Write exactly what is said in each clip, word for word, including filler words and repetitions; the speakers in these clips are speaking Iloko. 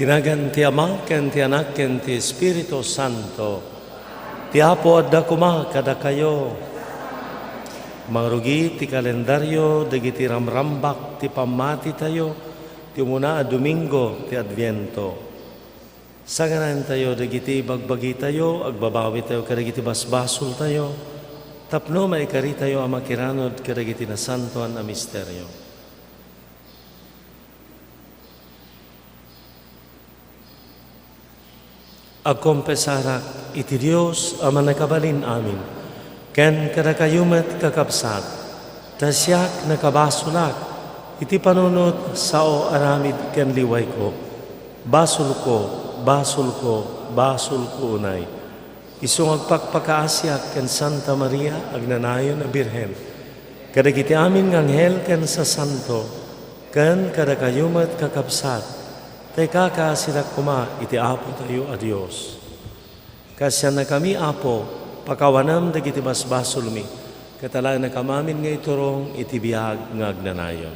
Iti nagan ti Ama, ken ti Anak, ken ti Espiritu Santo. Ti Apo adda koma kadakayo. Mangrugi ti kalendario dagiti ramrambak ti pammatitayo, ti umuna a Domingo ti Adviento. Sanganayentayo dagiti bagbagitayo, agbabawitayo kadagiti basbasoltayo, tapno maikaritayo a makiranod kadagiti nasantoan a misterio. Agkonfesarak iti Dios a Mannakabalin-amin, ken kadakayo met, kakabsat, ta siak nakabasolak iti panunot, sao, aramid, ken liwayko. Basolko, basolko, basolko unay. Isu nga agpakpakaasiak ken Santa Maria, agnanayon a Birhen, kadagiti amin nga anghel ken sasanto, ken kadakayo met, kakabsat, ta ikakaasidak koma iti Apotayo a Dios. Kaasiannakami, Apo, pakawanem dagiti basbasolmi, ket alaenakam amin nga iturong iti biag nga agnanayon.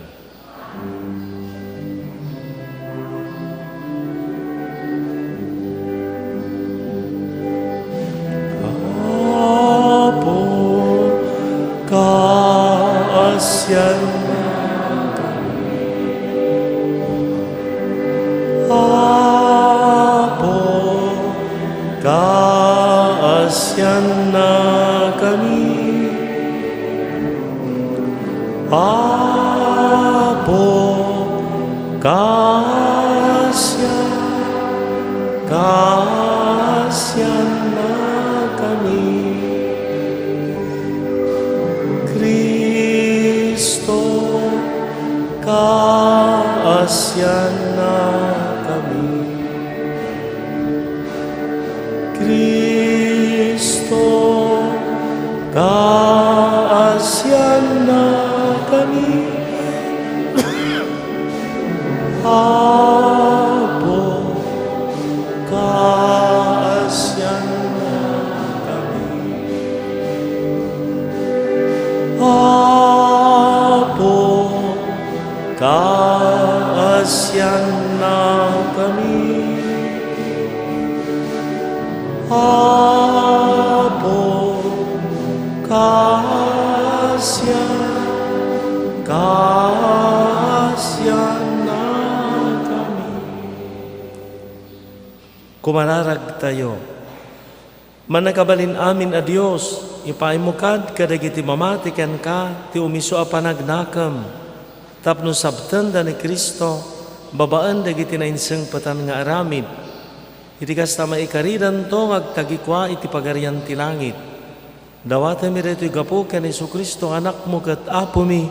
Apo, kaasiannakami. Apo, kaasiannakami. Apo, kaasian-, kaasiannakami. Cristo, kaasiannakami. Cristo, kaasiannakami. Apo, kaasiannakami. Apo, kaasiannakami. Apo, kaasian-, kaasiannakami. Kumararagtayo. Mannakabalin-amin a Dios, ipaaymo kad kadagiti mamati kenka ti umisu a panagnakem, tapno sabtenda ni Cristo babaen dagiti nainsengpetan nga aramid. Iti kasta, maikaridanto nga agtagikua iti Pagarian ti langit. Dawatenmi daytoy gapu ken Jesu-Cristo nga Anakmo ket Apomi,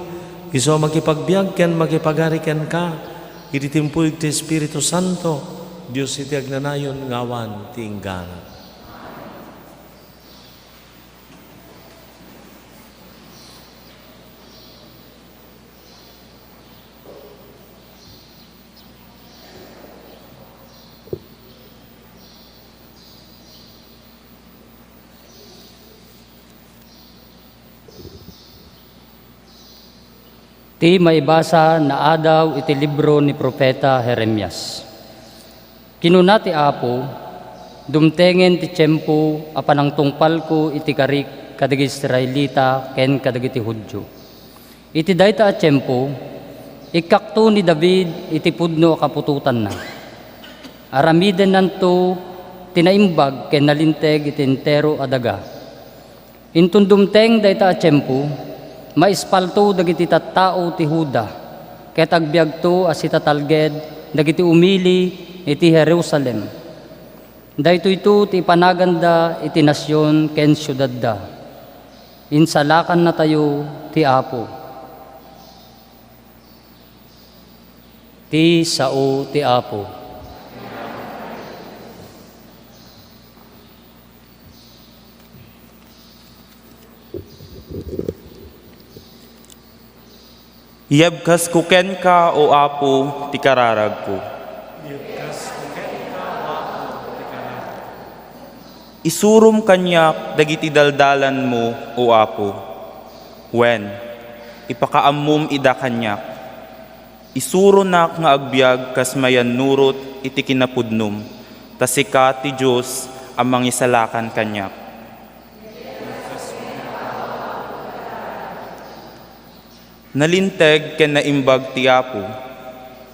isu a makipagbiag ken makipagari kenka iti timpuyog ti Espiritu Santo, Dios iti agnanayon nga awan ti inggana. Ti maibasa naadaw iti libro ni Profeta Jeremias. Kinuna ti Apo, "Dumtengen ti tiempo a panangtungpalko iti karik kadagiti Israelita ken kadagiti Judio. Iti dayta a tiempo, ikkakto ni David iti pudno a kaputotanna. Aramidennanto ti naimbag ken nalinteg iti entero a daga." Inton dumteng dayta a tiempo, maispalto dagiti tattao ti Juda, ket agbiagto a sitatalged dagiti umili iti Jerusalem. Daytoyto ti ipanaganda iti nasion ken siudadda. Insalakannatayo ti Apo. Ti sao ti Apo. Iyabkasko kenka, O Apo, ti kararagko. Iyabkasko kenka, O Apo, ti kararagko. Isurom kaniak dagiti daldalanmo, O Apo. Wen, ipakaammom ida kaniak. Isuronak nga agbiag kas mayannurot iti kinapudnom, ta sika ti Dios a mangisalakan kaniak. Nalinteg ken naimbag ti Apo.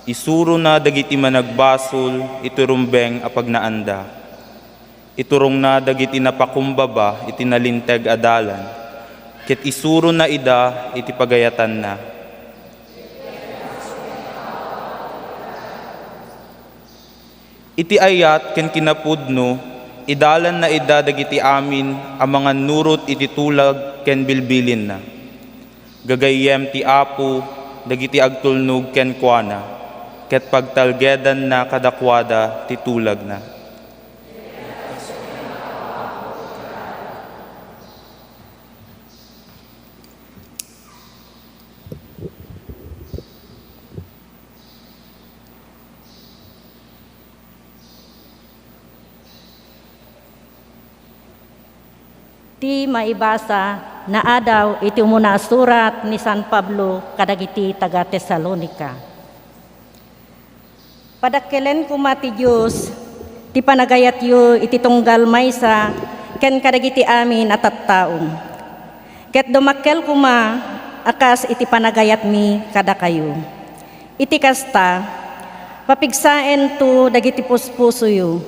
Isurona dagiti managbasol iti rumbeng a pagnaanda. Iturongna dagiti napakumbaba iti nalinteg a dalan, ket isurona ida iti pagayatanna. Iti ayat ken kinapudno, idalanna ida dagiti amin a mangannurot iti tulag ken bilbilinna. Gagayyem ti Apo dagiti agtulnog kenkuana, ket pagtalgedanna kadakuada ti tulagna. Ti maibasa naadaw iti umuna a surat ni San Pablo kadagiti taga-Tesalonica. Padakkelen koma ti Dios ti panagayatyo iti tunggal maysa ken kadagiti amin a tattao. Ket dumakkel koma a kas iti panagayatmi kadakayo. Iti kasta, papigsaento dagiti puspusoyo.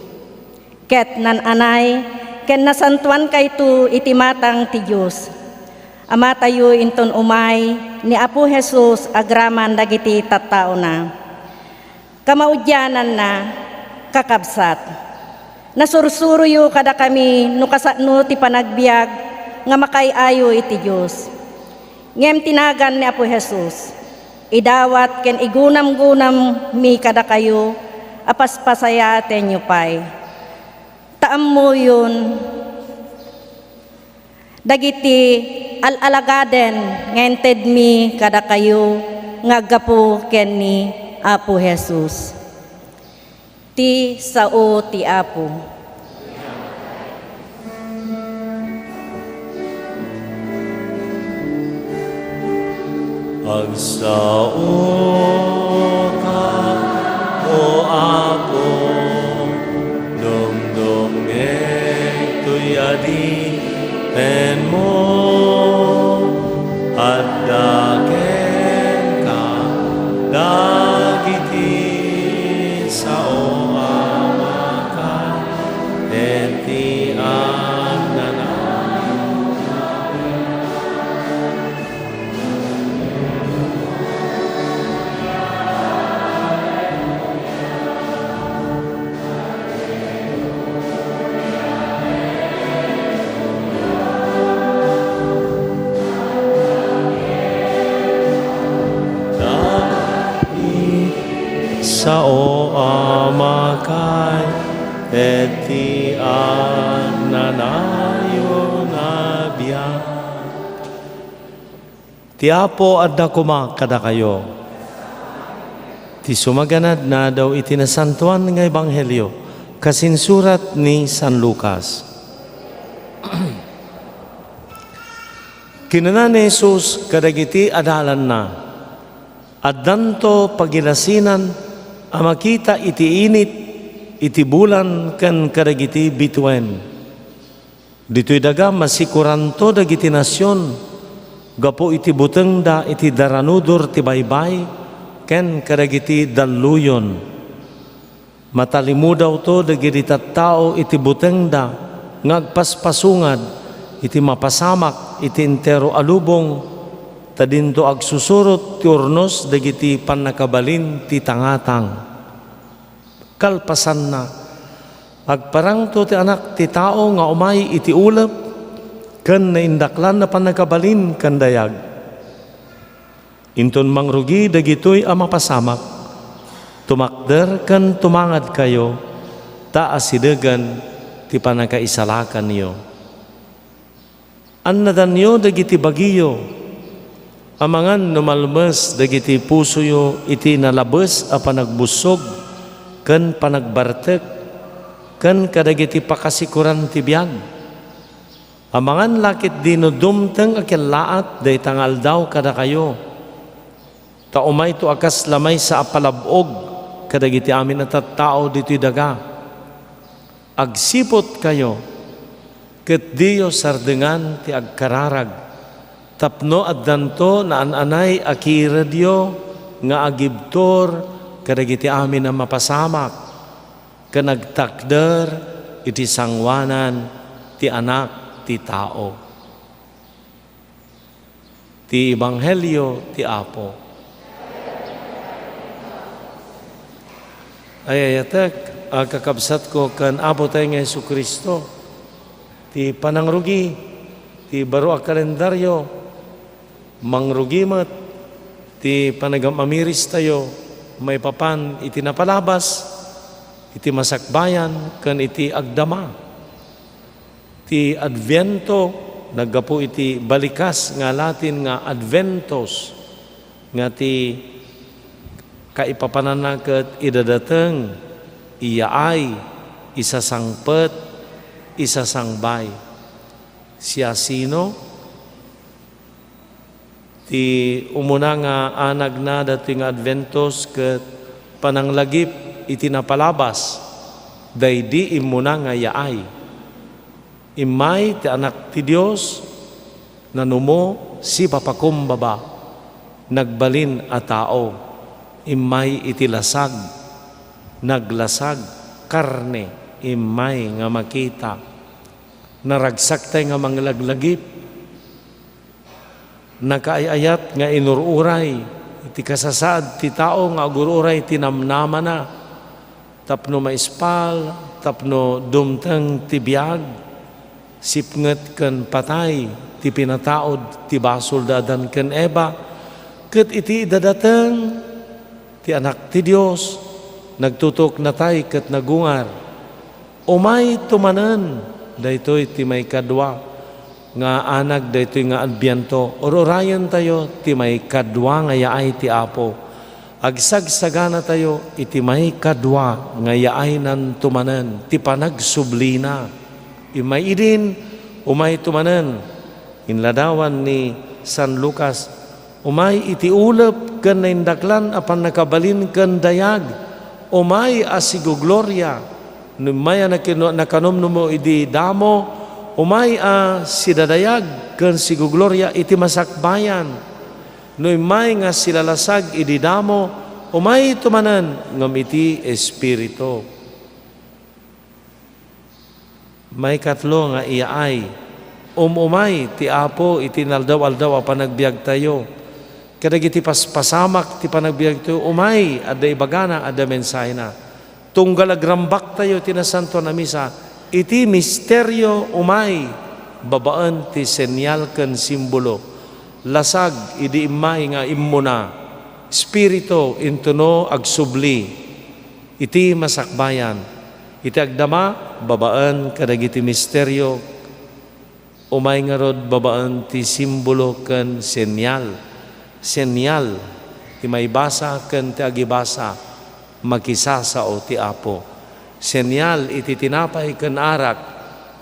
Ket naan-anay ken nasantoankayto iti matang ti Dios. Amatayo inton umay ni Apo Jesus agraman dagiti tattaona. Kamaudiananna, kakabsat, nasursuroyo kadakami no kasano ti panagbiag nga makaay-ayo iti Dios. Ngem ti nagan ni Apo Jesus, idawat ken igunamgunammi kadakayo a paspasayaatenyo pay. Ta ammoyon dagiti al-alagaden nga intedmi kadakayo nga aggapu ken ni Apo Jesus. Ti sao ti Apo. Agsaoka, O Apo, dumdumngeg toy adii. Tenmo, adda kenka dagiti sao a makay iti agnanayon. Dagiti sao a makay iti agnanayon a biag. Ti Apo adda koma kadakayo. Ti sumaganad nga aldaw iti Nasantoan nga Ebanghelio kas insurat ni San Lucas. Kinuna ni Jesus kadagiti adalanna, "Addanto pagilasinan a makita iti init iti bulan ken kadagiti bituen." Ditoy daga, masikoranto dagiti nasion gapu iti butengda iti daranudor ti baybay ken kadagiti dalluyon. Matalimudawto dagiti tattao iti butengda nga agpaspasungad iti mapasamak iti entero a lubong, ta dinto agsusurot ti urnos dagiti pannakabalin ti tangatang. Kalpasanna, agparangto ti Anak ti Tao nga umay iti ulep ken naindaklan a pannakabalin ken dayag. Inton mangrugi dagitoy a mapasamak, tumakder ken tumangadkayo, ta asidegen ti pannakaisalakanyo. Annadanyo dagiti bagiyo. Amangan no malmes dagiti pusoyo iti nalabes a panagbussog ken panagbartek ken kadagiti pakasikoran ti biag. Amangan la ketdi no dumteng a kellaat dayta nga aldaw kadakayo. Ta umayto a kasla maysa a palab-og kadagiti amin a tattao ditoy daga. Agsiputkayo ket diyo sardengan ti agkararag tapno addanto naan-anay a kiredyo nga agibtur kadagiti amin a mapasamak ken agtakder iti sangoanan ti Anak ti Tao. Ti Ebanghelio ti Apo. Ay-ayatek a kakabsatko ken Apotayo nga Jesu-Cristo, ti panangrugi ti baro a kalendario, mangrugi met ti panagam-amiristayo maipapan iti napalabas, iti masakbayan, ken iti agdama. Ti Adviento naggapu iti balikas nga Latin nga Adventus, nga ti kaipapananna ket idadateng, iyaay, isasangpet, isasangbay. Siasino? Ti umuna nga anagna datoy nga Adventus ket pananglagip iti napalabas, daydi immuna nga yaay. Immay ti Anak ti Dios, nanumo, sipapakumbaba, nagbalin a tao. Immay iti lasag, naglasag, karne, immay nga makita. Naragsaktayo nga manglaglagip. Nakaay-ayat nga inur-uray iti kasasaad ti tao nga agur-uray ti namnamana tapno maispal, tapno dumteng ti biag, sipnget ken patay ti pinataud ti basol da Adan ken Eva, ket iti idadateng ti Anak ti Dios, nagtutuknatay ket nagungar. Umayto manen, daytoy ti maikadua nga anag daytoy nga Adbiento. Ur-urayentayo ti maikadua nga yaay ti Apo. Agsagsaganatayo iti maikadua nga yaaynanto manen ti panagsublina. Immay idin, umayto manen. Inladawan ni San Lucas, umay iti ulep ken naindaklan a pannakabalin ken dayag, umay a sigugloria. No immay a nakino-, nakanumnumo idi damo, umay a sidadayag ken sigugloria iti masakbayan. No immay nga silalasag idi damo, umayto manen ngem iti Espiritu. Maikatlo nga iyaay, um-umay ti Apo iti inaldaw-aldaw a panagbiagtayo. Kadagiti paspasamak ti panagbiagtayo, umay, adda ibagana, adda mensahena. Tunggal agrambaktayo iti Nasantoan a Misa, iti misterio, umay, babaen ti senyal ken simbolo. Lasag idi immay nga immuna. Espiritu, intono agsubli. Iti masakbayan, iti agdama, babaen kadagiti misterio, umay ngarud babaen ti simbolo ken senyal. Senyal, ti maibasa ken ti agibasa, makisasao ti Apo. Senyal iti tinapay ken arak,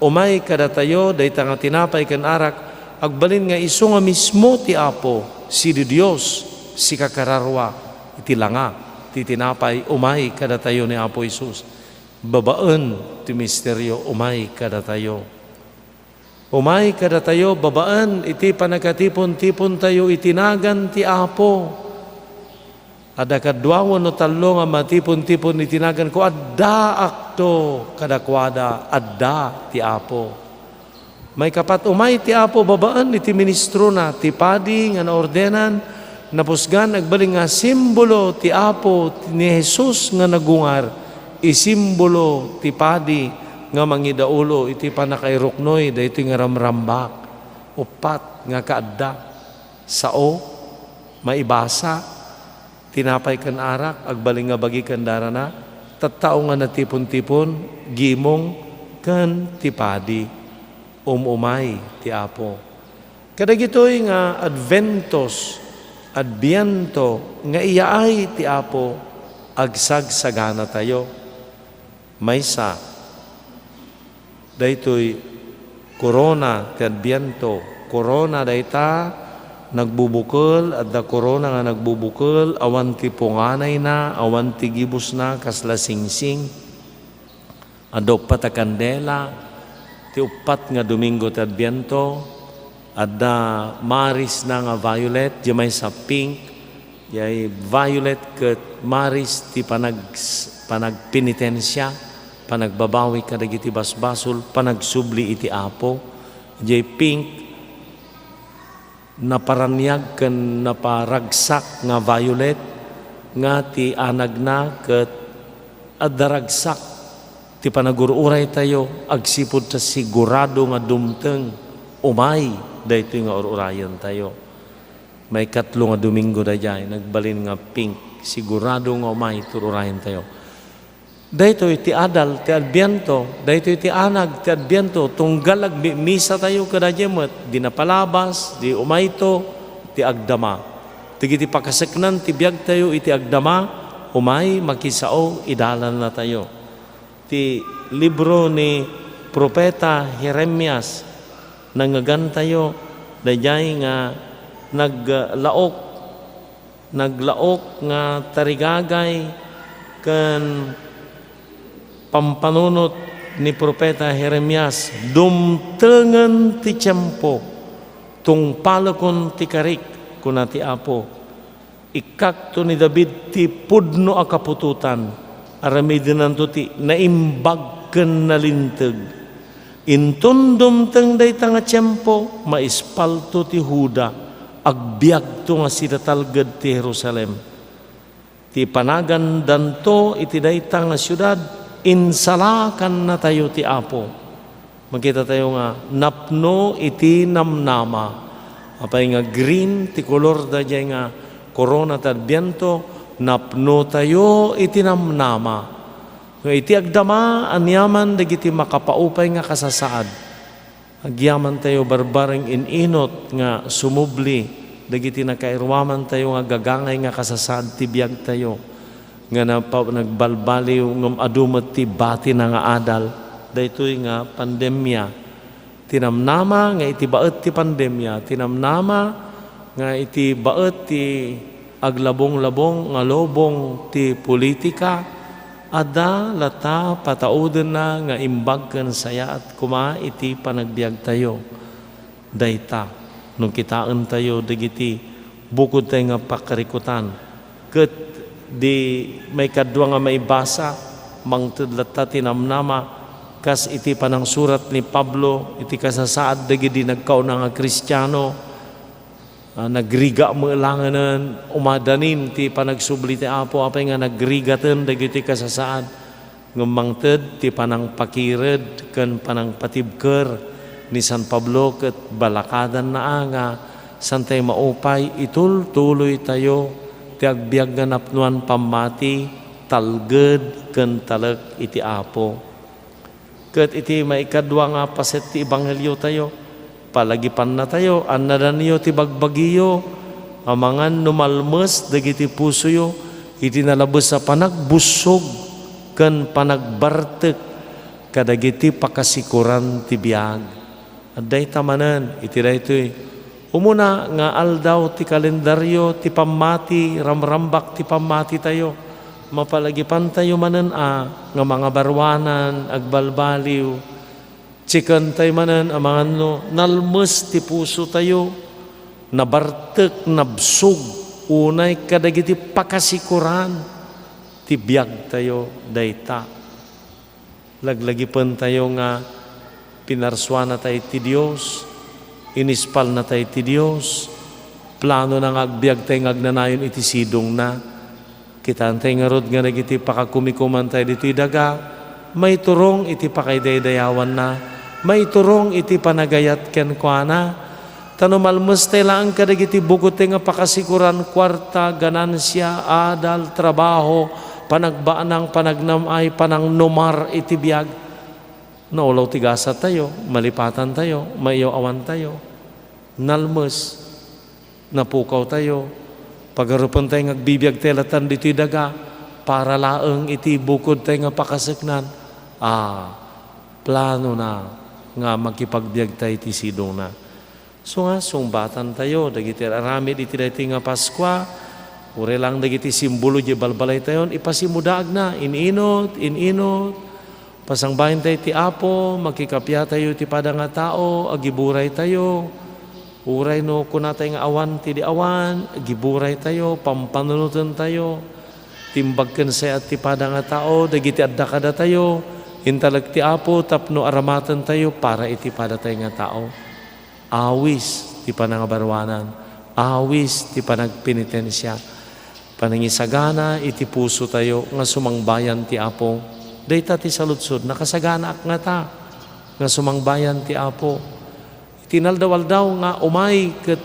umay kadatayo dayta nga tinapay ken arak, agbalin nga isu nga mismo ti Apo, sidi Dios, sikakararua. Iti langa ti tinapay umay kadatayo ni Apo Jesus. Babaen ti misterio umay kadatayo. Umay kadatayo babaen iti pannakatipon-tipontayo iti nagan ti Apo. Adda kadua wenno tallo nga matipon-tipon iti naganko, addaakto kadakuada, adda ti Apo. Maikapat, umay ti Apo babaen iti ministrona, ti padi nga naordenan, napusgan, agbalin nga simbolo ti Apo ni Jesus nga nagungar, isimbolo ti padi nga mangidaulo iti pannakairuknoy daytoy nga ramrambak. Uppat nga kaadda, sao, maibasa, tinapay ken arak, agbalin nga bagi ken darana, tattao nga natipon-tipon, gimong, ken ti padi. Um-umay ti Apo. Kadagitoy nga Adventos, Adbiento, nga iyaay ti Apo, agsagsaganatayo. Maysa, daytoy korona ti Adbiento. Korona dayta Nagbubukel, adda korona nga nagbubukel, awan ti punganayna, awan ti gibusna, kasla singsing. Adda uppat a kandela, ti uppat nga Domingo ti Adviento, adda marisna nga violet, diay maysa pink, diay violet ket maris ti panag-, panagpenitensia, panagbabawi kadagiti basbasol, panagsubli iti Apo. Diay pink, naparaniag ken naparagsak nga violet nga ti anagna ket adda ragsak ti panagur-uraytayo agsipud ta sigurado nga dumteng umay daytoy nga ur-urayentayo. Maikatlo nga Domingo daydiay, nagbalin nga pink, sigurado nga umay ti ur-urayentayo. Daytoy ti adal ti Adviento, daytoy ti anag ti Adviento, tunggal agmimisatayo kadaydiay met, di napalabas, di umayto, ti agdama. Dagiti pakaseknan ti biagtayo iti agdama, umay makisao, idalannatayo. Ti libro ni Propeta Jeremias, nangngegantayo, daydiay nga naglaok naglaok nga tarigagay ken pampanunot ni Propeta Jeremias, "Dumtengen ti tiempo, tungpalekon ti karik," kuna ti Apo. "Ikkakto ni David ti pudno a kaputotan, aramidenanto ti naimbag ken nalinteg." Inton dumteng dayta nga tiempo, maispalto ti Juda, agbiagto nga sida talged ti Jerusalem. Ti panagandanto iti dayta nga siudad, insalakannatayo ti Apo. Makitatayo nga napno iti namnama. Apay nga green ti kolor daydiay nga korona ti Adviento, napnotayo iti namnama. Nga iti agdama, aniaman dagiti makapaupay nga kasasaad. Agyamantayo barbareng in-inut nga sumubli dagiti nakairuamantayo nga gagangay nga kasasaad ti biagtayo, nga napa-, nagbalbaliw ngem adu met ti batina nga adal, daytoy nga pandemia. Ti namnama nga iti baet ti pandemia, ti namnama nga iti baet ti aglabonglabong nga lubong ti politika, adda latta pataudenna nga imbag ken sayaat koma iti panagbiagtayo. Dayta, no kitaentayo dagiti bukodtayo nga pakarikutan, ket di maikadua nga maibasa, mangted latta ti namnama, kas iti panangsurat ni Pablo iti kasasaad dagidi nagkauna nga Kristiano, ah, nagriga met langenen, umadanin ti panagsubli ti Apo, apay nga nagrigaten dagiti kasasaad, ngem mangted ti panangpakired ken panangpatibker ni San Pablo ket balakadanna a nga santay maupay itultuloytayo ti agbiag nga napnoan pammati, talged, ken talek iti Apo. Ket iti maikadua nga paset ti ebangheliotayo, palagipannatayo, annadanyo ti bagbagiyo, amangan no malmes dagiti pusoyo iti nalabes a panagbussog ken panagbartek kadagiti pakasikoran ti biag. Adda ita manen iti daytoy Umuna nga aldaw ti kalendario ti pammati, ramrambak ti pammatitayo. Mapalagipantayo manen a nga mangabaruanan, agbalbaliw. Checkentayo manen amangan no nalmes ti pusotayo, nabartek, nabsog, unay kadagiti pakasikoran ti biagtayo dayta. Laglagipentayo nga pinarsuanatayo ti Dios, inispalnatayo ti Dios, planona nga agbiagtayo nga agnanayon iti sidongna. Kitaentayo ngarud nga dagiti pakakumikumantayo ditoy daga, maiturong iti pakadaydayawanna, maiturong iti panagayat kenkuana, Ta no malmestayo laeng kadagiti bukodtayo nga pakasikoran, kuarta, ganansia, adal, trabaho, panagbanang, panagnam-ay, panangnumar iti biag, naulaw ti gasatayo, malipatantayo, maiyaw-awantayo, nalmes, napukawtayo, pagarupentayo nga agbibiagtayo latan ditoy daga, para laeng iti bukodtayo nga pakaseknan, a, planona nga makipagbiagtayo iti sidongna. Isu nga, sungbatantayo dagiti aramid iti daytoy nga Paskua, uray laeng dagiti simbolo diay balbalaytayon, ipasimudaagna, in-inut, in-inut. Pasangbaentayo ti Apo, makikapiatayo iti pada nga tao, agiburaytayo. Uray no kunatayo nga awan ti di awan, agiburaytayo, pampanunotentayo. Timbag ken sayaat ti pada nga tao, dagiti adda kadatayo, intalek ti Apo tapno aramatentayo para iti padatayo nga tao. Awis ti panangabaruanan, awis ti panagpenitensia, panangisagana iti pusotayo nga sumangbayan ti Apo. Dayta ti saludsod, nakasaganaak ngata nga sumangbayan ti Apo. Iti inaldaw-aldaw nga umay ket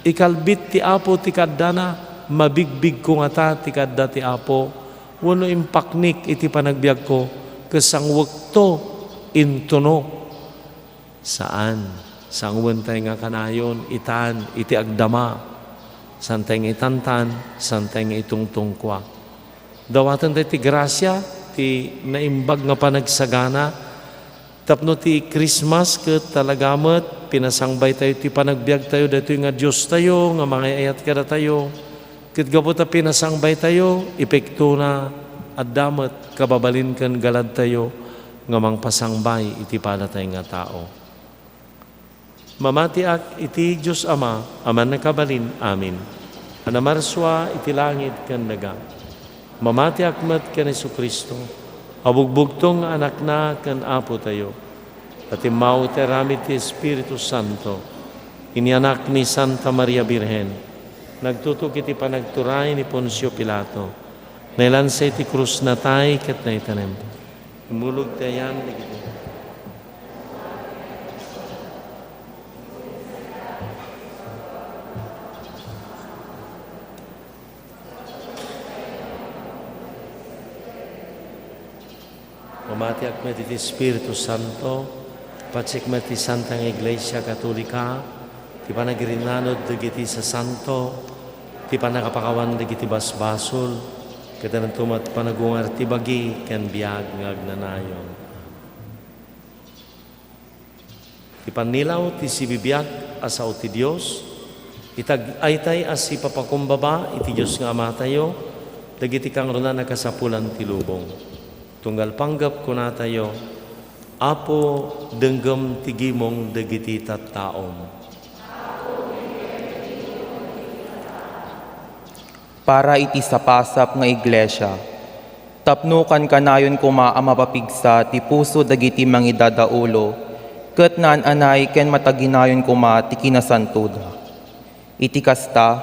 ikalbit ti Apo ti kaaddana, mabigbigko ngata ti kaadda ti Apo, wenno impaknik iti panagbiagko, ket sangwekto intuno. Saan. Sangwentayo nga kanayon itan iti agdama. Saantayo nga itantan, saantayo nga itungtungkua. Dawatentayo ti grasia, ti naimbag nga panagsagana, tapno ti Christmas ket talaga met pinasangbaytayo ti panagbiagtayo daytoy nga Diostayo nga mangay-ayat kadatayo. Ket gapu ta pinasangbaytayo, epektona, adda met kababalin ken galadtayo nga mangpasangbay iti padatayo nga tao. Mamatiak iti Dios Ama a Mannakabalin-amin, a namarsua iti langit ken daga. Mamatiak met ken Jesu-Cristo, a bugbugtong nga Anakna ken Apotayo, a timmao iti aramid ti Espiritu Santo, inianak ni Santa Maria Birhen, nagtutok iti panagturay ni Poncio Pilato, nailansa iti krus, natay ket naitanem. Immulog ti ayan dagiti Mamatiak met iti Espiritu Santo, patsik met ti Santa nga Iglesia Katolika, ti panagirinnanod dagiti sasanto, ti pannakapakawan dagiti basbasol, ket addanto met panagungar ti bagi ken biag nga agnanayon. Ti pannilaw ti sibibiag a sao ti Dios, itag-aytay a sipapakumbaba iti Dios nga Amatayo, dagiti kangrunaan a kasapulan ti lubong. Tunggal panggep kunatayo, Apo, denggem ti gimong dagiti tattaom. Para iti sapasap nga iglesia, tapno kankanayon koma a mapapigsa ti puso dagiti mangidadaulo, ket naan-anay ken mataginayon koma ti kinasantoda. Iti kasta,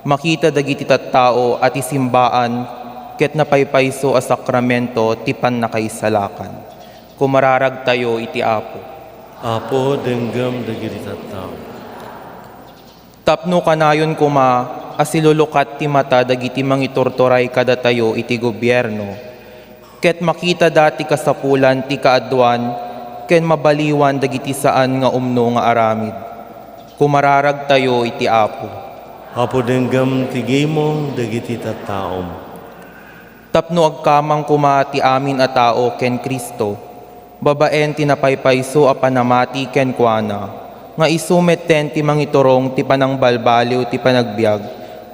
makita dagiti tattao a ti simbaan ket napaypayso a sakramento ti pannakaisalakan. Kumararagtayo iti Apo. Apo, denggem dagiti tattao. Tapno kanayon koma a silulukat ti mata dagiti mangiturturay kadatayo iti gobierno, ket makitada ti kasapulan ti kaaduan ken mabaliwan dagiti saan nga umno nga aramid. Kumararagtayo iti Apo. Apo, denggem ti gimong dagiti tattaom. Tapno agkamang koma ti amin a tao ken Cristo, babaen ti napaypayso a panamati kenkuana, nga isu metten ti mangiturong ti panangbalbaliw ti panagbiag,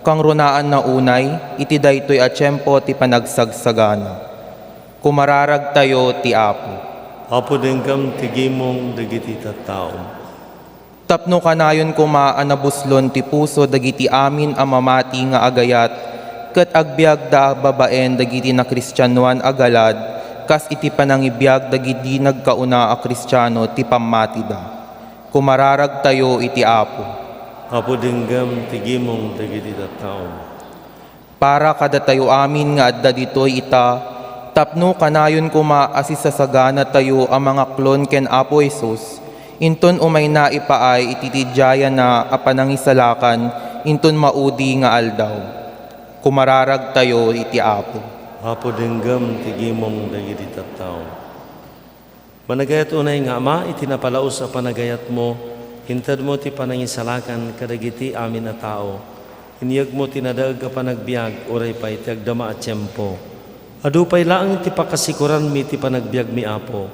kangrunaanna unay iti daytoy a tiempo ti panagsagsagana. Kumararagtayo ti Apo. Apo, denggem ti gimong dagiti tattaom. Tapno kanayon koma a nabuslon ti puso dagiti amin a mamati nga agayat, ket agbiagda babaen dagiti nakristianoan a galad, kas iti panangibiag dagiti nagkauna a Kristiano ti pammatida. Kumararagtayo iti Apo. Apo, denggem ti gimong dagiti tattaom. Para kadatayo amin nga adda ditoy ita, tapno kanayon koma a sisasaganatayo a mangaklon ken Apo Jesus, inton umayna ipaay iti tidiayana a panangisalakan inton maudi nga aldaw. Kumararagtayo iti Apo. Apo, denggem ti gimong dagiti tattao. Managayat unay nga Ama, iti napalaus a panagayatmo, intedmo ti panangisalakan kadagiti amin a tao. Inyegmo ti nadaeg a panagbiag, uray pay ti agdama a tiempo. Adu pay laeng ti pakasikoranmi iti panagbiagmi, Apo.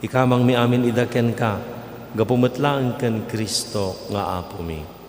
Ikamangmi amin ida kenka. Gapu met laeng ken Cristo nga Apomi.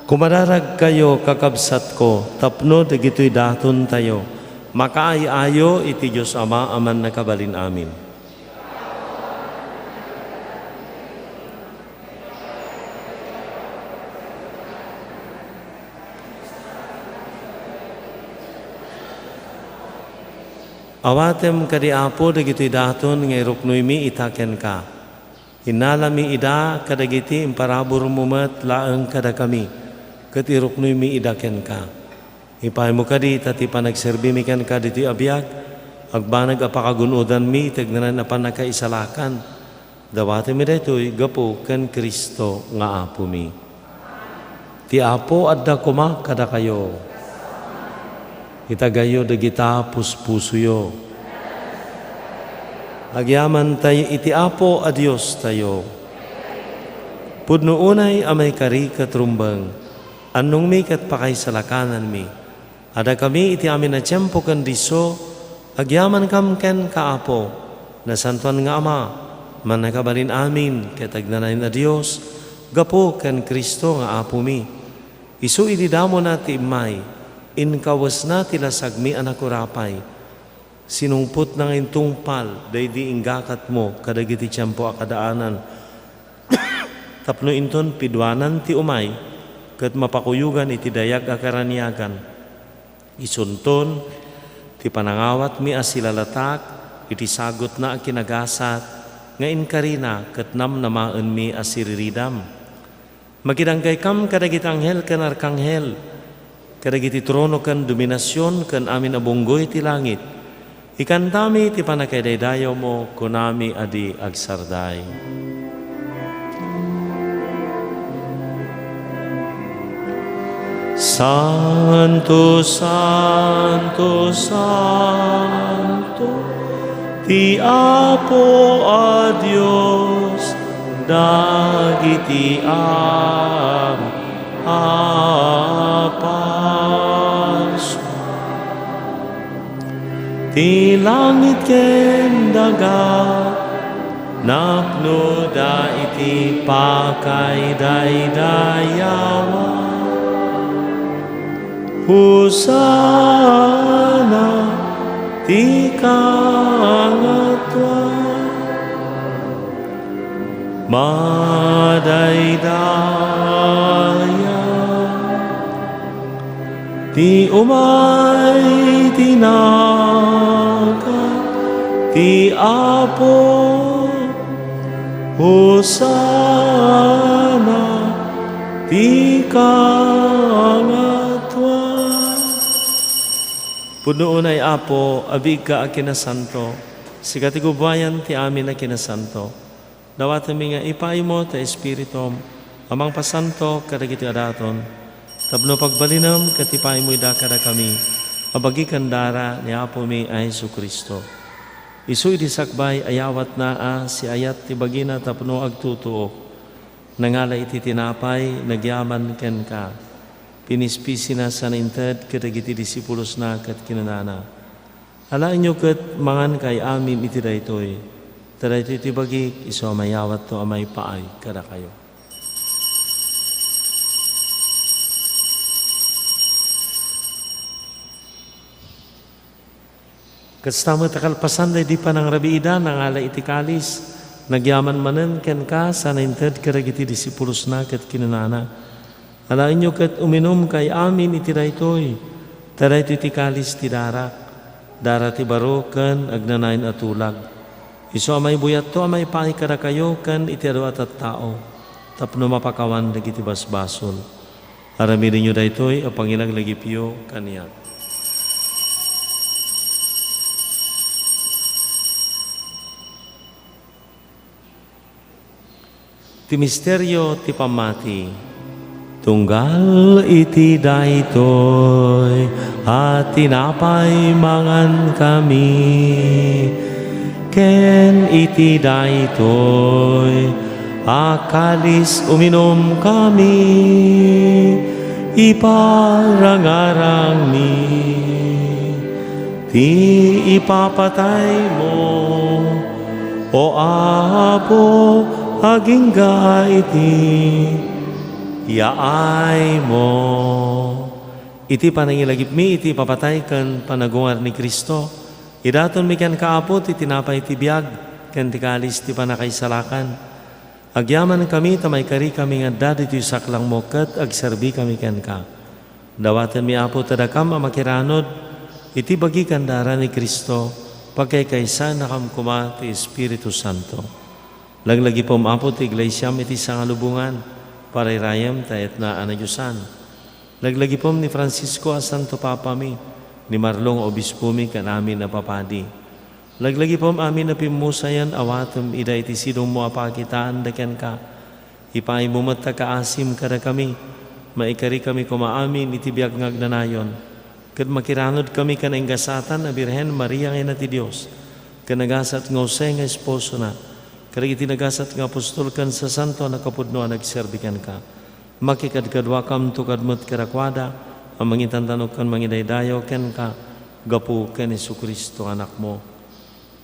Kumadaragkayo, kakabsatko, tapno dagitoy datontayo, makaay-ayo iti Dios Ama a Mannakabalin-amin. Awatem kadi, Apo, dagitoy daton nga iruknoymi ita kenka. Innalami ida kadagiti imparaburmo met laeng kadakami, ket iruknoymi ida kenka. Ipaymo kadi ta ti panagserbimi kenka ditoy a biag, agbanag a pakagun-odanmi iti agnanayon a pannakaisalakan. Dawatemi daytoy gapu ken Cristo nga Apomi. Ti Apo adda koma kadakayo. Itagayyo dagita puspusoyo. Agyamantayo iti Apo a Diostayo. Pudno unay a maikari ket rumbeng, annongmi ket pakaisalakananmi. Adakami iti amin a tiempo ken disso, agyamankam kenka, Apo, Nasantoan nga Ama, Mannakabalin-amin ket agnanayon a Dios, gapu ken Cristo nga Apomi. Isu idi damona ti immay, inkawesna ti lasagmi a nakurapay. Sinungpotna nga intungpal daydi inggakatmo kadagiti tiempo a kadaanan, tapno inton piduanan ti umay ket mapakuyogan iti dayag a karaniagan. Isunton ti panangawatmi a silalatak iti sagutna a kinagasat nga inkarina ket namnamaenmi a siriridam. Makidanggaykam kadagiti anghel ken arkanghel, kadagiti trono ken dominasion ken amin a bunggoy ti langit. Ikantami ti pannakaidaydayawmo, kunami a di agsarday. Santo, santo, santo, ti Apo a Dios dagiti amin a pasu. Ti langit ken daga napnoda iti pakaidaydayawan. Hosanna ti Kangatoan. Madaydaya ti umay ti nagan ti Apo. Hosanna Ti kangatoan. Pudno unay, Apo, a biigka a kinasanto, sika ti gubbuayan ti amin a kinasanto. Dawatenmi nga ipaaymo ti Espiritum a mangpasanto kadagiti adaton, tapno pagbalinem ket ipaaymo ida kadakami a bagi ken dara ni Apomi a Jesu-Cristo. Isu idi sakbay a yawatna a siayat ti bagina tapno agtutuok, nangala iti tinapay, nagyaman kenka, pinispisina sana inted kadagiti disipulosna ket kinunana, "Alaenyo ket mangankayo amin iti daytoy, ta daytoy ti bagik, isu a mayawatto a maipaay kadakayo." Kasta met a kalpasan daydi panangrabiida, nangala iti kalis, nagyaman manen kenka, sana inted kadagiti disipulosna ket kinunana, "Alaenyo ket uminumkayo amin iti daytoy, ta daytoy ti kalis ti darak, dara ti baro ken agnanayon a tulag. Isu a maibuyatto a maipaay kadakayo ken iti adu a tattao, tapno mapakawan dagiti basbasol. Aramidenyo daytoy a pangilaglagipyo kaniak." Ti misterio ti pammati. Tunggal iti daytoy a tinapay mangankami, ken iti daytoy a kalis uminumkami, iparangarangmi ti ipapataymo, O Apo, agingga iti yaaymo. Iti panangilagipmi iti ipapatay ken panagungar ni Cristo, idatonmi kenka, Apo, ti tinapay ti biag ken ti kalis ti pannakaisalakan. Agyamankami ta maikarikami nga adda ditoy saklangmo ket agserbikami kenka. Dawatenmi, Apo, ta dakam a makiranod iti bagi ken dara ni Cristo, pagkaykaysaennakam koma ti Espiritu Santo. Laglagipem, Apo, ti iglesiam iti sangalubongan, parayrayem ta etna a nadiosan. Laglagipem ni Francisco a Santo Papami, ni Marlon a Obispomi, ken amin a papadi. Laglagipem amin a pimmusayan, awatem ida iti sidongmo a pakitaan da kenka. Ipaaymo met ta kaasim kadakami, maikarikami koma amin iti biag nga agnanayon, ket makiranodkami ken nainggasatan a Birhen Maria nga Ina ti Dios, ken nagasat nga Jose nga esposona, kadagiti nagasat nga apostol ken sasanto a nakapudno a nagserbi kenka. Makikadkaduakamto kad met kadakuada a mangitantanok ken mangidaydayaw kenka gapu ken Jesu-Cristo, Anakmo.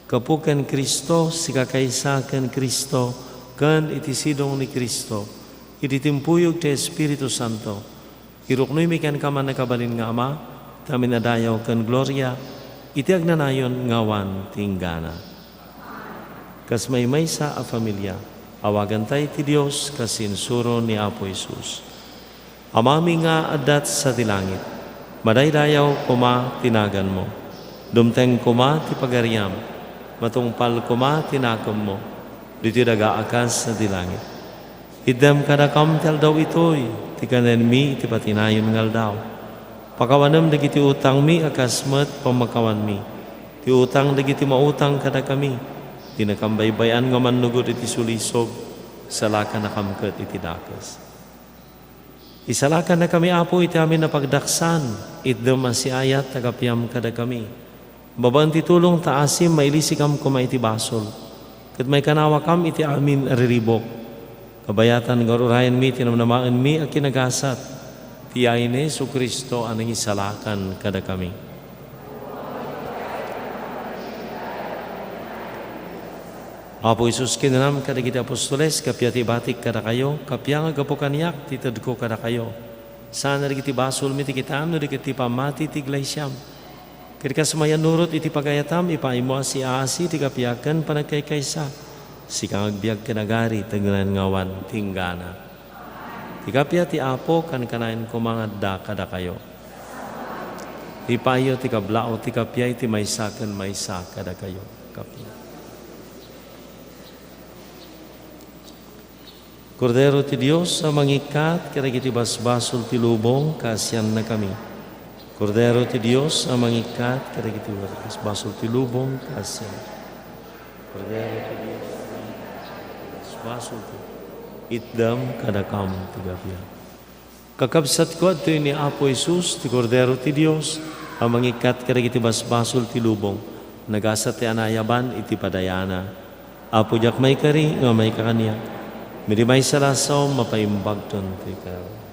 Gapu ken Cristo, sika kaysa ken Cristo, ken iti sidong ni Cristo, iti timpuyog ti Espiritu Santo, iruknoymi kenka, mannakabalin nga Ama, ti amin a dayaw ken gloria, iti agnanayon nga awan ti inggana. Kas maymaysa a familia, awagantay ti Dios kas insuro ni Apo Jesus. Amami nga adda sadi langit, madaydayaw koma ti naganmo. Dumteng koma ti pagariam, matungpal koma ti nakemmo, ditoy daga a kas sadi langit. Itdem kadakam ti aldaw itoy ti kanenmi iti patinayon nga aldaw. Pakawanem dagiti utangmi a kas met pammakawanmi ti utang dagiti mautang kadakami. Dinakam baybay-an nga mannugod iti sulisog, salakannakam ket iti dakes. Isalakannakami, Apo, iti amin a pagdaksan, itdem a siayat a gapiam kadakami. Babaen ti tulong ta asim, mailisikam koma iti basol, ket maikanawakam iti amin a riribuk. Kabayatan nga ur-urayenmi ti namnamaenmi a kinagasat, ti yayen ni Jesu-Cristo a nangisalakan kadakami. Apo Jesus, kinunam kadagiti apostoles, kappia ti ibatik kadakayo, kappia nga gapu kaniak ti tedko kadakayo. Saan dagiti basolmi ti kitaem no di ket ti pammati ti iglesiam. Ket kas mayannurot iti pagayatam, ipaaymo a siaasi ti kappia ken panagkaykaysa. Sika nga agbiag ken agari, ti agnanayon nga awan ti inggana. Ti kappia ti Apo, kankanayon koma nga adda kadakayo. Ipaayyo ti kablaaw ti kappia iti maysa ken maysa kadakayo. Kappia. Kordero ti Dios a mangikkat kadagiti basbasol ti lubong, kaasiannakami. Kordero ti Dios a mangikkat kadagiti basbasol ti lubong, kaasian. Kordero ti Dios a mangikkat kadagiti basbasol ti, itdam kadakam ti gabian. Kakabsatko, adtoy ni Apo Jesus, ti Kordero ti Dios, a mangikkat kadagiti basbasol ti lubong. Nagasat ti anayaban iti padayana. Apo, diak maikari nga maika kaniak. Idi maysa la a saom, mapaimbagton ti kar.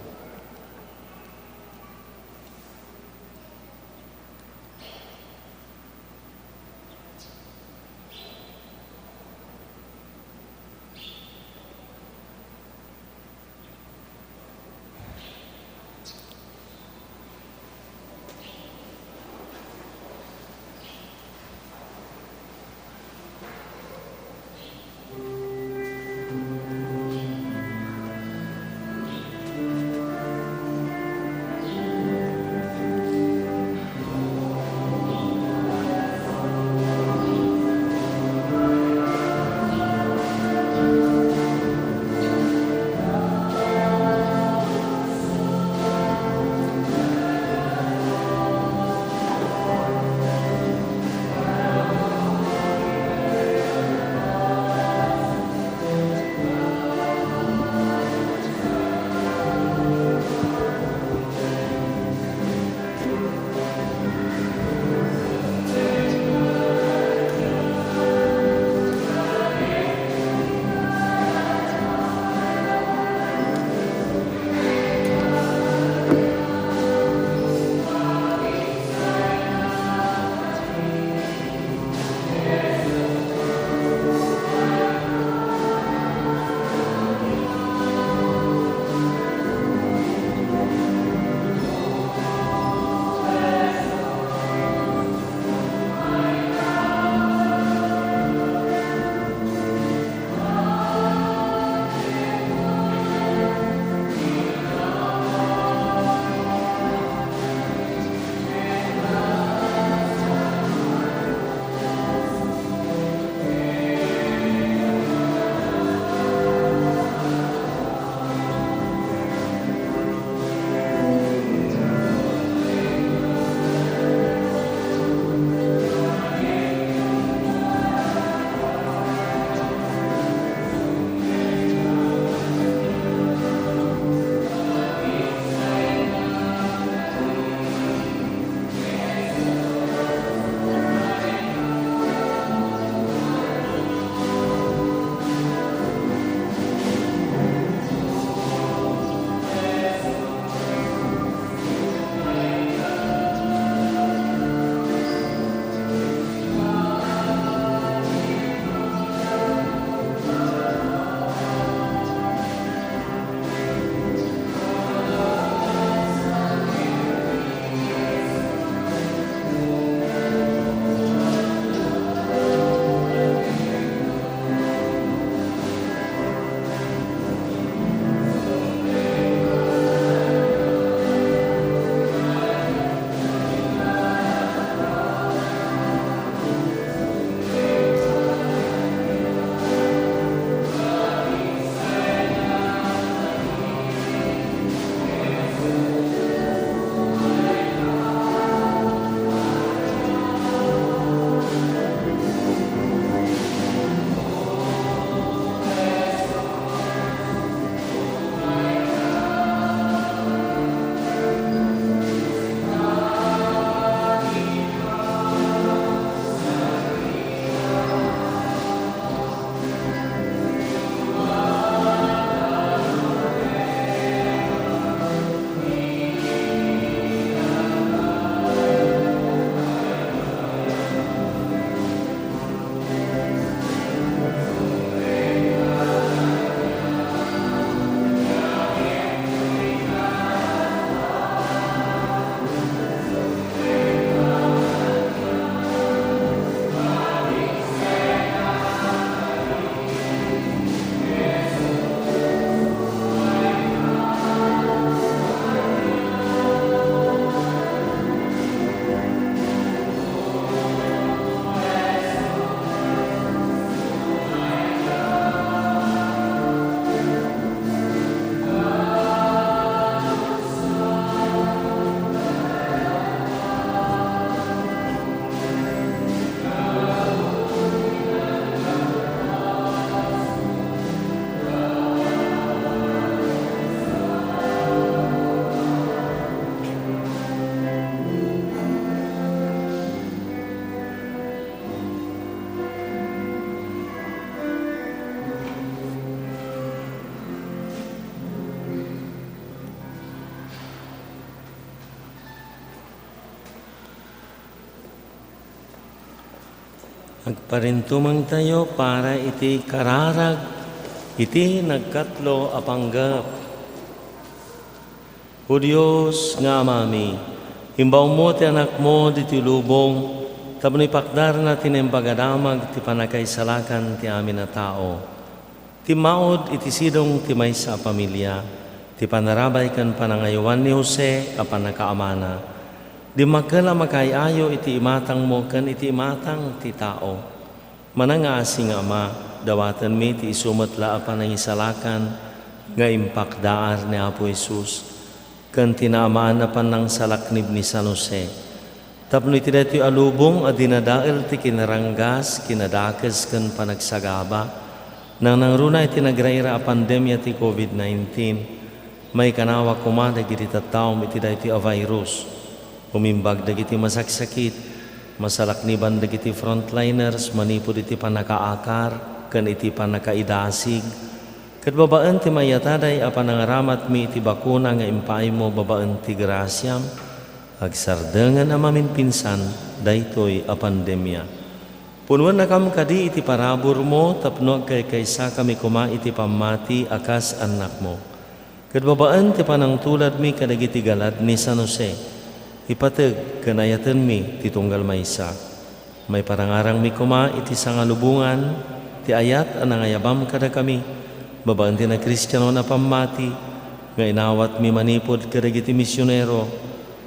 Agparintumengtayo para iti kararag iti nagkatlo a panggep. O Dios nga Amami, imbawmo ti Anakmo ditoy lubong tapno ipakdarna ti naimbag a damag ti pannakaisalakan ti amin a tao. Timmaud iti sidong ti maysa a familia, ti panarabay ken panangayowan ni Jose a pannakaamana. Dimmakkel a makaay-ayo iti imatangmo ken iti imatang ti tao. Manangaasi nga Ama, dawatenmi ti isu met la a panangisalakan nga impakdaar ni Apo Jesus. Ken ti naamaan a pannangsalaknib ni San Jose. Tapno iti daytoy a lubong a dinadael ti kinaranggas, kinadakes ken panagsagaba, nangnangruna iti nagraira a pandemia ti covid nineteen, maikanawa koma dagiti tattaom iti daytoy a virus. Umimbag dagiti masaksakit, masalakniban dagiti frontliners manipud iti pannakaakar ken iti pannakaidasig, ket babaen ti mayataday a panangaramatmi iti bakuna nga impaaymo babaen ti grasiam, agsardengen a mamimpinsan daytoy a pandemia. Punnuennakam kadi iti paraburmo tapno agkaykaysakami koma iti pammati a kas annakmo. Ket babaen ti panangtuladmi kadagiti galad ni San Jose, ipateg ken ayatenmi ti tunggal maysa. Maiparangarangmi koma iti sangalubongan ti ayat a nangayabam kadakami babaen ti nakristianon a pammati nga inawatmi manipud kadagiti misionero,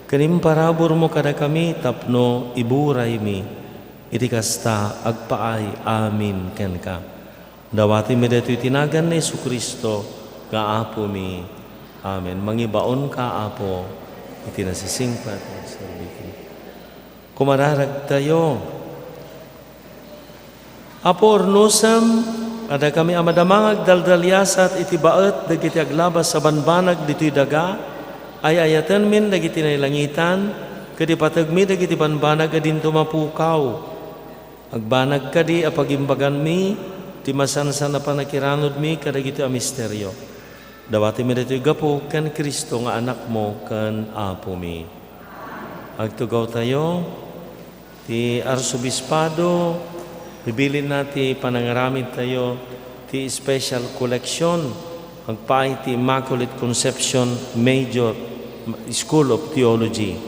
ken imparaburmo kadakami tapno iburaymi iti kasta agpaay amin kenka. Dawatenmi daytoy iti nagan ni Jesu-Cristo nga Apomi. Amen. Mangibaonka, Apo, iti nasisingpet nga serbiki. Kumararagtayo. Apo, urnosem, adda kami a madama nga agdaldaliasat iti baet dagiti aglabas a banbanag ditoy daga, ay-ayatenmin dagiti nailangitan, ket ipategmi dagiti banbanag a dinto mapukaw. Agbanag kadi a pagimbaganmi ti masansan a pannakiranudmi kadagiti a misterio. Dawatenmi daytoy gapu ken Cristo nga Anakmo ken Apomi. Agtugawtayo. Ti Arsobispado, bibilinna ti panangaramidtayo ti special collection agpaay ti Immaculate Conception Major School of Theology.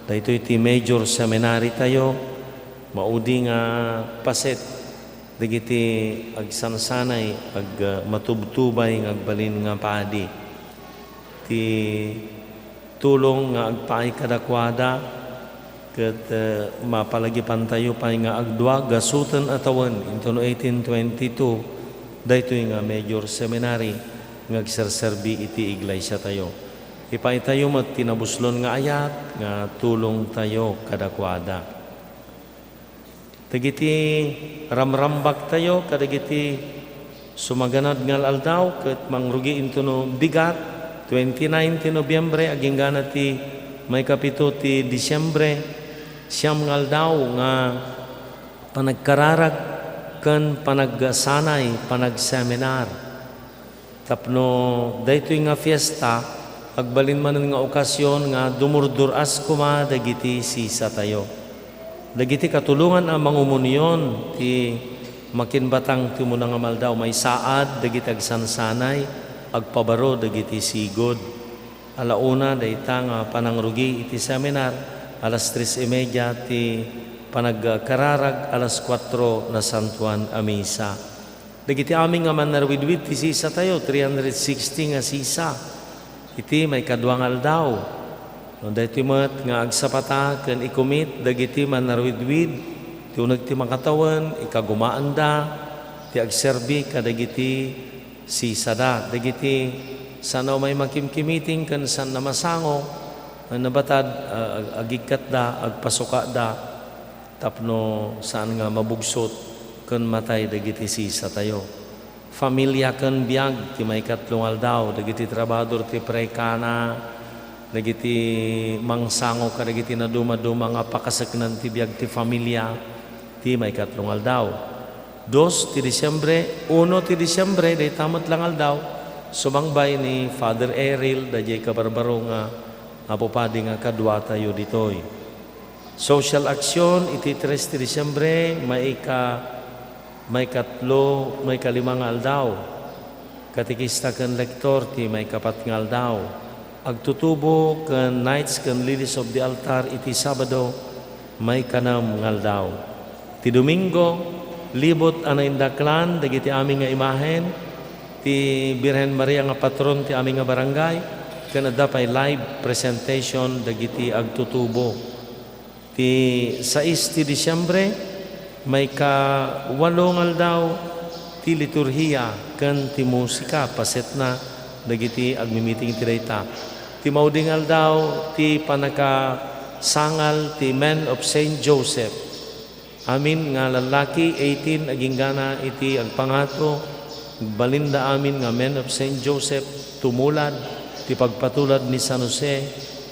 Daytoy ti major seminary tayo, maudi nga paset dagiti agsansanay, ag-, matubtubay nga agbalin nga padi. Ti tulong nga agpaay kadakuada, ket, eh, mapalagipantayo pay nga agdua gasoten a tawen, intono eighteen twenty-two, daytoy nga major seminary nga agserserbi iti iglesiatayo. Ipaaytayo met ti nabuslon nga ayat nga tulongtayo kadakuada. Dagiti ramrambaktayo kadagiti sumaganad nga al-aldaw ket mangrugi intono bigat, twenty-nine ti Nobiembre agingga ti maikapito ti Disiembre, siam nga aldaw nga panagkararag ken panagsanay, panagseminar. Tapno daytoy nga fiesta, agbalin manen nga okasion nga dumurdur-as koma dagiti sisatayo. Dagiti katulongan a mangumunion ti makinbatang ti umuna nga maldaw, maisaad dagiti agsansanay, agpabaro dagiti sigud. Ala una, dayta nga panangrugi iti seminar, alas tres y media ti panagkararag, alas kuatro nasantuan a misa. Dagiti amin nga mannarwidwid ti sisatayo, three hundred sixty nga sisa iti maikadua nga aldaw. No daytoy met nga agsapata ken ikumit dagiti mannarwidwid ti uneg ti makatawen, ikagumaanda ti agserbi kadagiti sisada, dagiti saan a umay makimkimiting ken saan a masango, nga nabatad, a-, ag-, agikatda, agpasukada. Tapno saan nga mabugsot ken matay dagiti sisatayo. Familia ken biag ti maikatlo nga aldaw, dagiti trabahador ti prekana, dagiti mangsango kadagiti nadumaduma nga pakaseknan ti biag ti familia, ti maikatlo nga aldaw. Dos ti Disiembre, uno ti Disiembre, dayta met la nga aldaw, sumangbay ni Father Eril, daydiay kabarbaro nga Apo Padi nga kaduatayo ditoy. Social action iti tres ti Disiembre, maika-, maikatlo, maikalima nga aldaw. Katekista ken lektor ti maikapat nga aldaw. Agtutubo ken Knights ken Lilies of the Altar iti Sabado, maikanem nga aldaw. Ti Domingo, libut a naindaklan dagiti amin nga imahen ti Birhen Maria nga patron ti amin nga barangay, ken adda pay live presentation dagiti agtutubo. Ti sais ti Disiembre, maikawalo nga aldaw, ti liturhia ken ti musika, pasetna dagiti agmimiting iti dayta. Ti maudi nga aldaw, ti pannakasangal ti Men of Saint Joseph. Amin nga lallaki, eighteen aginggana iti agpangato, agbalinda amin nga Men of Saint Joseph, tumulad ti pagpatulad ni San Jose,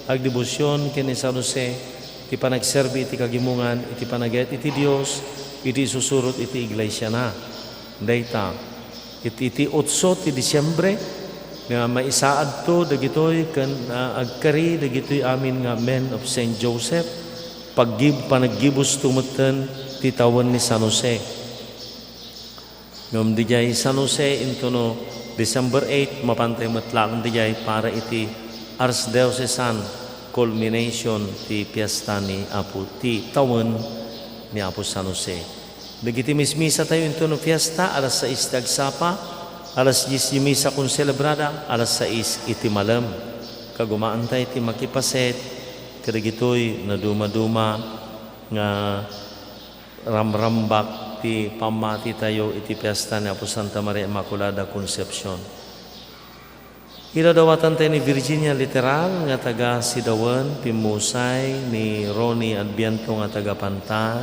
agdebosion ken ni San Jose, ti panagserbi iti kagimongan, iti panagayat iti Dios, iti isusurot iti iglesiana. Dayta, iti, iti otso ti Disiembre, nga maisaadto dagitoy ken, ah, agkari dagitoy amin nga Men of Saint Joseph, paggib-, panaggibusto metten ti tawen ni San Jose. Ngem didiay San Jose intono December eight, mapantay met laeng didiay para iti Archdiocesan culmination ti fiesta ni Apo, ti tawen ni Apo San Jose. Dagiti mismisatayo intono fiesta, alas sais ti agsapa, alas dies ti misa konselebrada, alas sais iti malem. Kagumaantay ti makipaset kadagitoy nadumaduma nga ramrambak ti pammatitayo iti fiesta ni Apo Santa Maria Immaculada Concepcion. Idawdawatantayo ni Virginia Literal nga taga Sidawen, pimmusay ni Ronnie Adviento nga taga Pantar,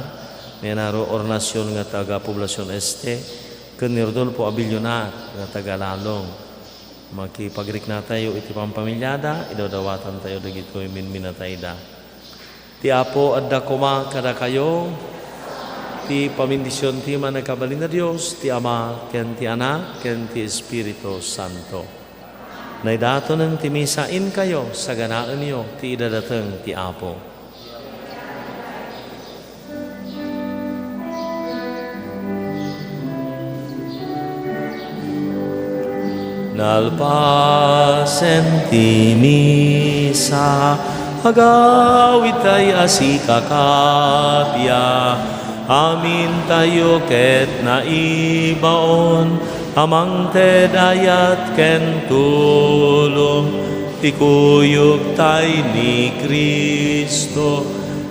ni Genaro Hornacion nga taga Poblacion Este, ken ni Rodolfo Abilionat nga taga Lalong. Makipagriknatayo iti pampamiliada, idawdawatantayo dagitoy minminatayda. Ti Apo adda koma kadakayo. Ti pamindision ti Mannakabalin a Dios, ti Ama, ken ti Anak, ken ti Espiritu Santo. Naidatonen ti misa, inkayo, saganaenyo ti idadateng ti Apo. Nalpasen ti misa, agawidtayo a sikakappia, amintayo ket naibaon a mangted ayat ken tulong ti kuyogtayo ni Cristo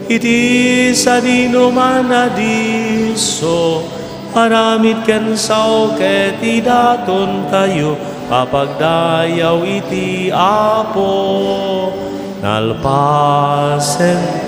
iti sadinoman a disso. Aramid ken sao ket idatontayo a pagdayaw iti Apo. Nalpasen.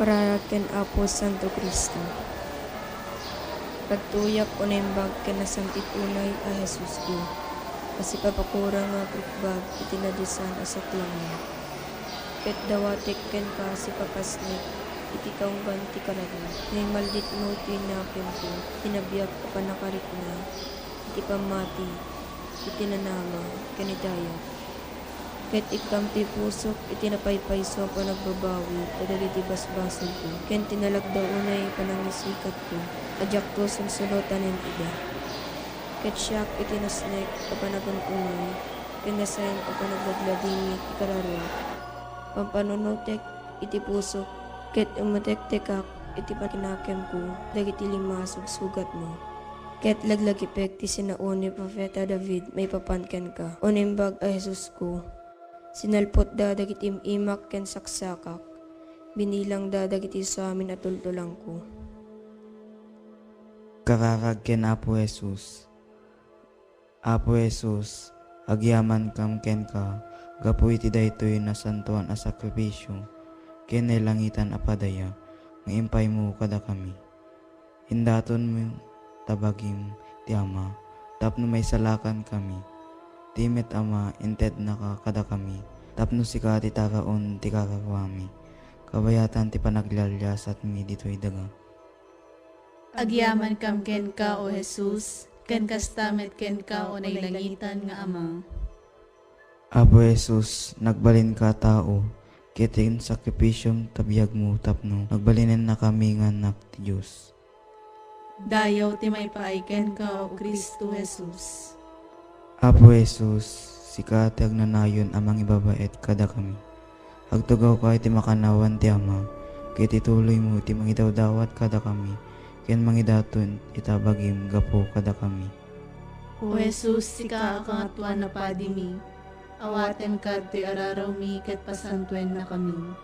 Kararag ken Apo Santo Cristo. Agtuyak o naimbag ken nasantit unay a Jesusko, a sipapakurang nga agrukbab iti nadiosan a saklangmo. Ket dawatek kenka a sipapasnek iti kaunggan ti kararag. Naimalditmo ti nakemko, ti nabiag a pannakarikna iti pammati, iti nanama, ken iti ayat. Ket ikkam ti pusok iti napaypayso a panagbabawi kadagiti basbasolko, ken ti nalagda unay a panangisikatko a diakto sunsunotanen ida. Ket siak iti nasnek a panagun-unay, ken nasayan a panagladladingit ti kararua. Pampanunotek iti pusok, ket umetektekak iti pakinakemko dagiti lima a sugsugatmo. Ket laglagipek ti sinao ni Profeta David maipapan kenka, o Naimbag a Jesusko. Sinalputda dagiti im-imak ken saksakak, Binilangda dagiti samin a tultulangko. Kararag ken Apo Jesus. Apo Jesus, agyamankam kenka gapu iti daytoy nasantoan a sakrifisio ken nailangitan a padaya nga impaymo kadakami. Indatonmo ta bagim ti Ama tapno maisalakan kami. Ti met Ama, intednaka kadakami tapno sika ti taraon ti kararuami. Kabayatan ti panaglialiasatmi ditoy daga. Agyamankam kenka, O Jesus, ken kasta met kenka, O nailangitan nga Ama. Apo Jesus, nagbalinka a tao, ket ti sakrifisiom ta biagmo tapno nagbalinennakami nga annak ti Dios. Dayaw ti maipaay kenka, O Cristo Jesus. Apo Jesus, sika ti agnanayon a mangibabaet kadakami. Agtugawka iti makannawan ti Ama, ket ituloymo iti mangidawdawat kadakami, ken mangidaton ita bagim gapu kadakami. O Jesus, sika a Kangatoan a Padimi, awatenka ditoy ararawmi ket pasantuennakami.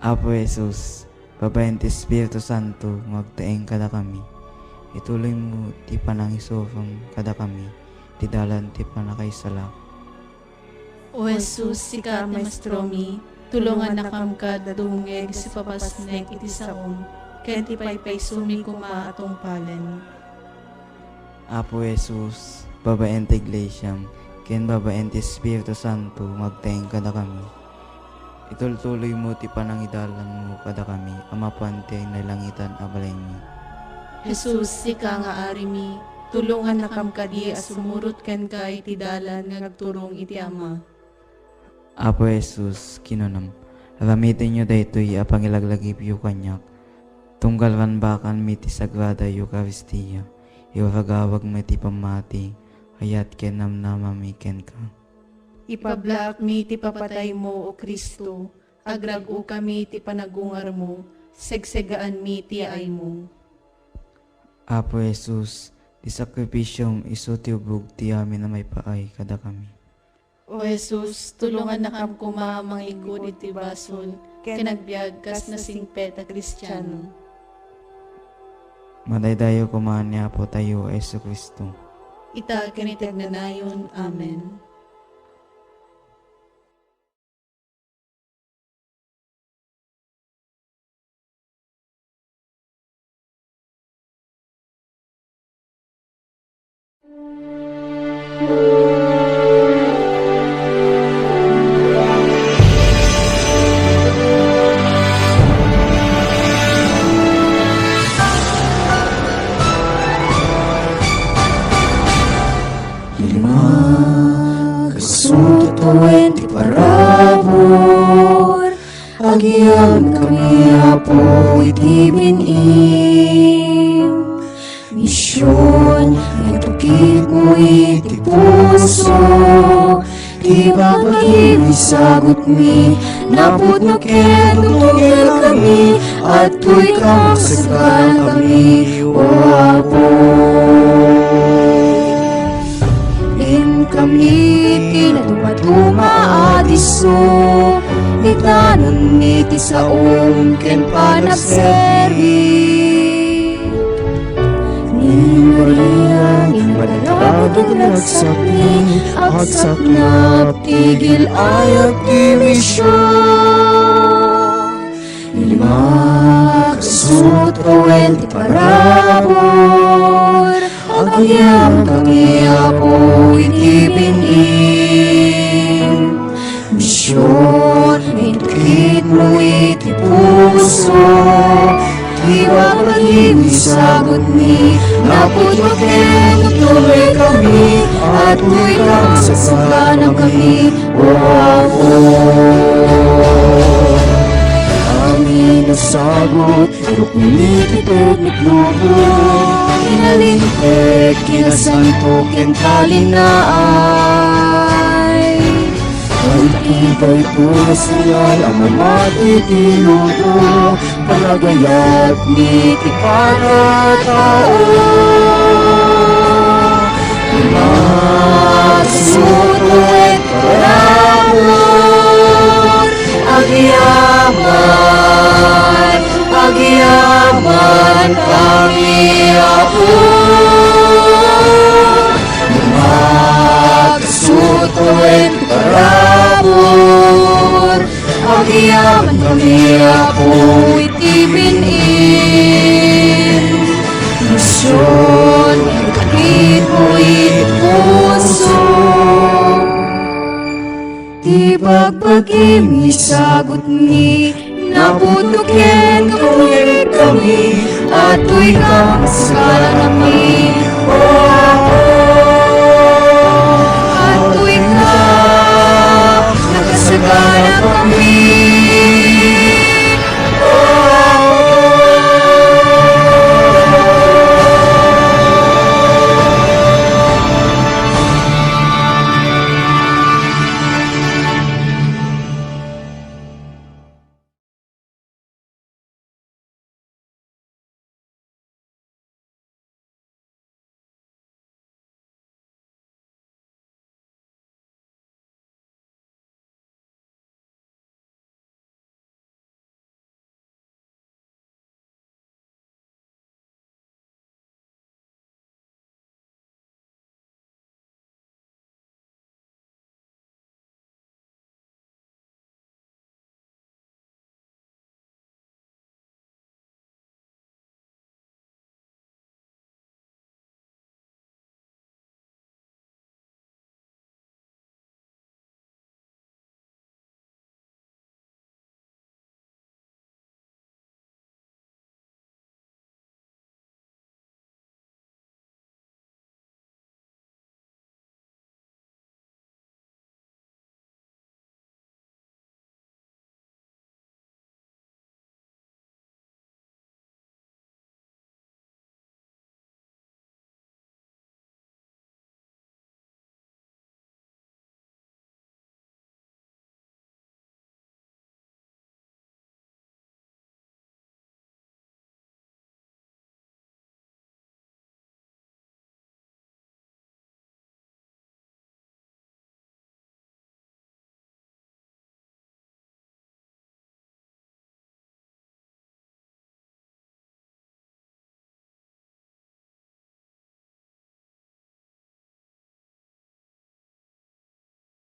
Apo Jesus, babaen ti Espiritu Santo nga agtaeng kadakami, ituloymo ti panangisurom kadakami, ti dalan ti pannakaisalakan. O Jesus, sika a Maestromi, tulongannakam kad dumngeg iti papasnek iti saom, ken ti paypaysomi koma a tungpalen. Apo Jesus, babaen ti iglesiam, ken babaen ti Espiritu Santo nga agtaeng kadakami, itultuloymo ti panangidalanmo kadakami a mapan ti nailangitan a balaymi. Jesus, sika nga Arimi, tulongannakam kadi a sumurot kenka iti dalan nga agturong iti Ama. Apo Jesus, kinunam, aramidyo daytoy a pangilaglagipyo kaniak, tunggal rambakanmi ti Sagrada Eukaristia, iwaragawagmi ti pammati, ayat ken namnamami kenka. Ipablaakmi ti papataymo, O Cristo, agrag-okami ti panagungarmo, segsegaanmi ti yaaymo. Apo Jesus, ti sakrifisiom isu ti ubog ti amin a maipaay kadakami. O Jesus, tulongannakam koma a mangikkud iti basol ken agbiag kas nasingpet a Kristiano. Madaydayaw koma ni Apotayo a Jesu-Cristo. Ita ken iti agnanayon. Amen. Lima ka suto wen ti parabur, agyamankami, Apo, iti bin-im. Mision, itukitmo iti puso, ti babagim isagutmi, napudno ket tutugerkami, adtoy ka magsaganankami, O Apo. Inkami ti natumatuma a disso, itanonmi ti saom ken panagserbi. Ni Maria, ni Maria, agsakmi, agsaknap, tigil ayat ti mision. Lima ka suto wen ti parabur, agyamankami, Apo, iti bin-im. Mision, itukitmo iti puso, ti babagim isagutmi, napudno ket tutugerkami, adtoy ka magsaganankami, O Apo. Amin a sagut, rukni ti teknik lubo, kinalinteg, kinasanto, ken talinaay. Ay, iti daytoy a senyal a mamati ti lubo, panagayat ni ti pagkatao. Masuroy parabur, agyamankami, Agyaman kami, Apo, iti bin-im. Isun, kami po iti puso. Ti bagbagim, isagutmi, naputo ken kawir kami, atoy ka, nakasaganakami, O Apo. Atoy ka, nakasaganakami,